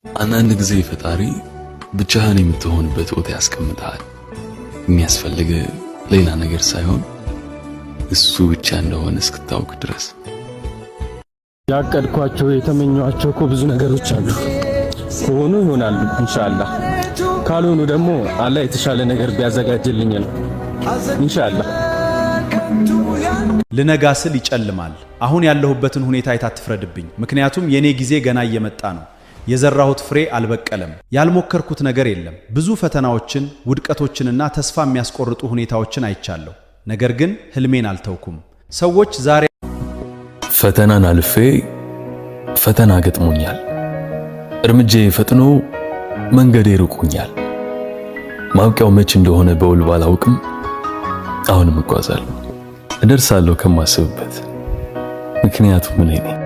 አንዳንድ ጊዜ ፈጣሪ ብቻህን የምትሆንበት ቦታ ያስቀምጥሃል። የሚያስፈልግ ሌላ ነገር ሳይሆን እሱ ብቻ እንደሆነ እስክታውቅ ድረስ። ያቀድኳቸው የተመኘኋቸው እኮ ብዙ ነገሮች አሉ። ከሆኑ ይሆናሉ ኢንሻአላህ፣ ካልሆኑ ደግሞ አላህ የተሻለ ነገር ቢያዘጋጅልኝ ነው ኢንሻአላህ። ልነጋ ስል ይጨልማል። አሁን ያለሁበትን ሁኔታ አይታ አትፍረድብኝ፣ ምክንያቱም የኔ ጊዜ ገና እየመጣ ነው። የዘራሁት ፍሬ አልበቀለም። ያልሞከርኩት ነገር የለም። ብዙ ፈተናዎችን፣ ውድቀቶችንና ተስፋ የሚያስቆርጡ ሁኔታዎችን አይቻለሁ። ነገር ግን ህልሜን አልተውኩም። ሰዎች ዛሬ ፈተናን አልፌ ፈተና ገጥሞኛል። እርምጃዬ ፈጥኖ መንገዴ ርቆኛል። ማብቂያው መች እንደሆነ በውል ባላውቅም አሁንም እጓዛለሁ፣ እደርሳለሁ ከማስብበት። ምክንያቱም እኔ ነኝ።